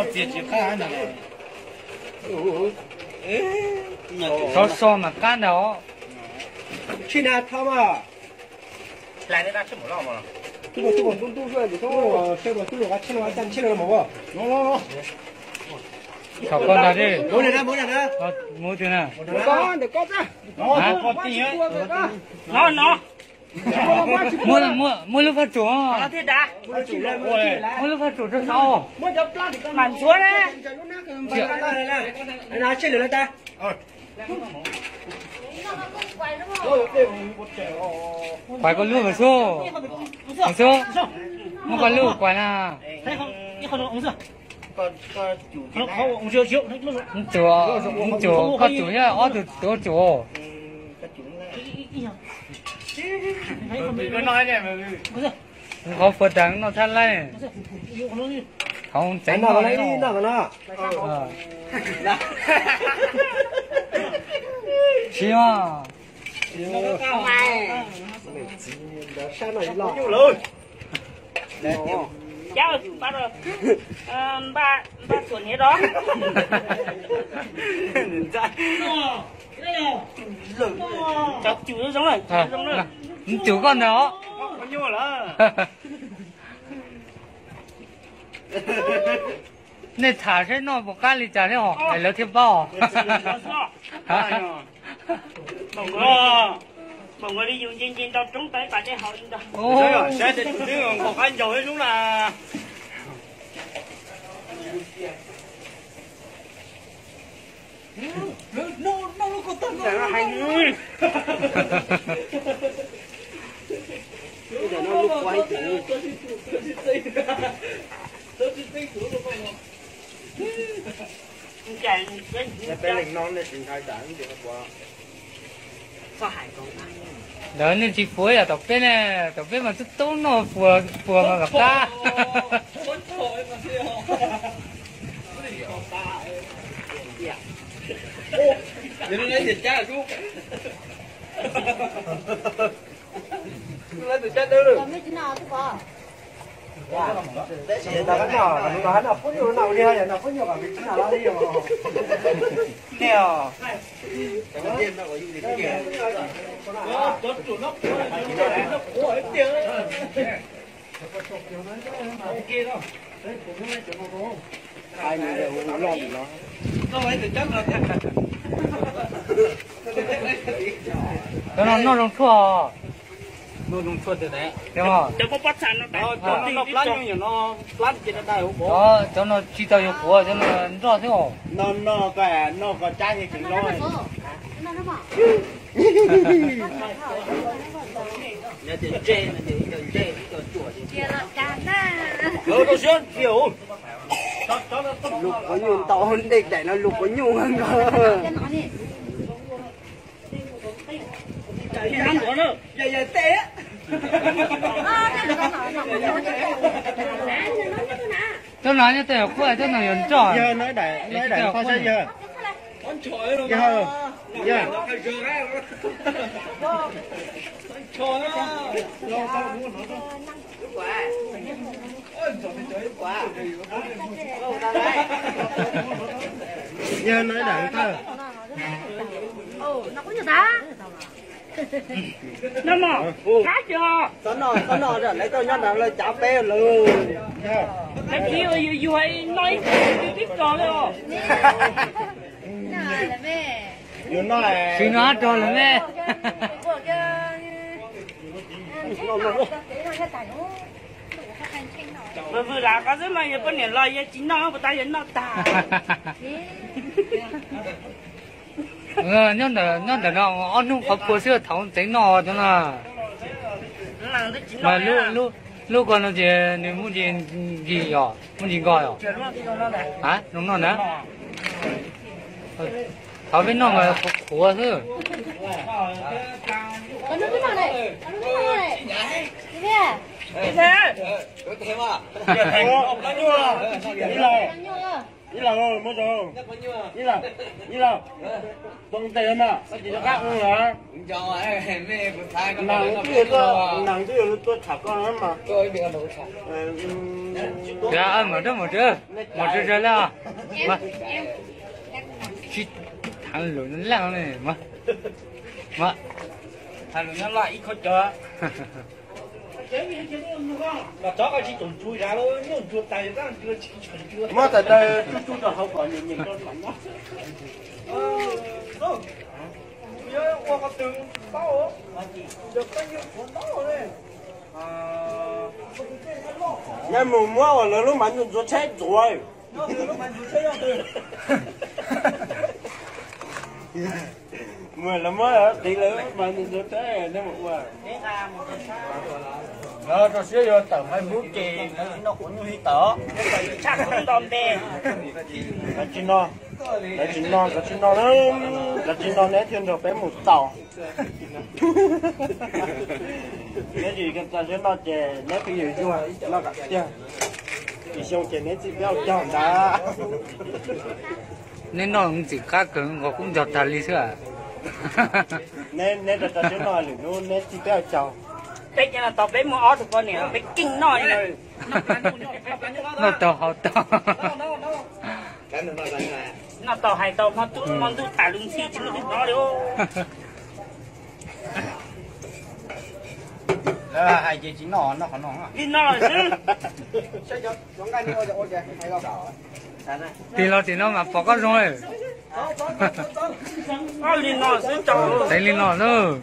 Txiv tsis qab no. Xov so mas qab ntag os. Tshij na thab mas. Thaum koj ntag, mus twg na? No no. Muab lub faj tsuam, muab lub faj tsuam rau saud. Mas ntxuav na. Kuav koj lub mas xub, mas xub, muab koj lub kuav na. Ub, ub, tsum, koj tsum thiab ob tug tuav tsum. Qhov puas tas noj thab laij. Thaum tsev no. Siv mas. Npaj txhuam hniav rau. Cov cum zoo na. Nws cum koj ntag os. Nej tham saib noj puas qab li cas thiab os, lawv thiaj paub os. Npaum nkaus li yus nce nce ntau roob tau ib pas dej haus li ntag. Saib tej tus twb nqos qab ncaug ib lub na. Peb leeg no nej tsis ntshai tsam ntsis ua. Lawv nej tsis fuav yam tom peb ne, tom peb mas tub tub noj fuas fuas mas kom qab. Cov no noj zoo tshuaj. Cov no plab, cov no tsis tau yuav quav, cov no nroj xwb os. Lus quav nyuj ntau, dej daim no lus quav nyuj. Cov no nyob tej qhuav, cov no yuav nroj. Yog no ib daim thawj. Txhob noj, txhob noj, lawv tuaj nyob nrad lawv cav peb lawm. Lawv tsis yuav yus no ib tug twb tib tog li os. Tsis no rog lawm me. Vwm vwm lam qhov xwb mas yog poj niam los yog tsis noj puas tas yog noj tag. Nyob ntawm no ob hnub qhov pua xwb thaum tseev noj cov no. Mas lub ko no ces nws muaj ntsis nkig yom, muaj ntsis nkog yom. A, zoo noj na. Thaum peb noj mas qhuav xwb. Ib los, ib los, tos tes mas koj tsis rov qab ua lawm. Nas twb yuav tuaj, nas twb yuav tuaj tham koj no mas. Mus rau, mus rau, mus rau le. Tsis tham lus laj ne. Tham lus nyob laj ib khob cos. Muab tais taw tsuj tsuj rau hauv kom nyias nyias tau tham nyob. Nyob mus muab uas lawv lub mav ntxuav tshaib ntxuav. Mus lawv muab qiv lawv mav ntxuav tshaib neb mus ua. Lawv rau siab yuav tawm Facebook ces lawv tsis noj quav nyuj li tawm. Tshaj kuv nto npe. Lawv tsis no, lawv tsis no, lawv tsis no, lawv tsis no neb thiaj nrog peb mus tau. Neb tsis txog siab no ces neb pheej yuav yuag no kom tiag. Ib xyoo ces neb txij peb caug ntawd. Neb noj ntxim qab kawg, nqos kub nrog tag li xwb. Neb rau rau siab no lwm hnub neb txij peb caug. Peb cov no tau peb muaj ob tug poj niam peb keej noj li no. Noj tau haus tau. Noj tau hais tau hmo ntuj tas lub ntxhi tsis muaj twg hnov li. Lawv hais ces tsis noj, noj qhov no. Li no xwb. Tig los tim no mas pom koj zoo lawm. Li no xwb tau. Tev li no lawm.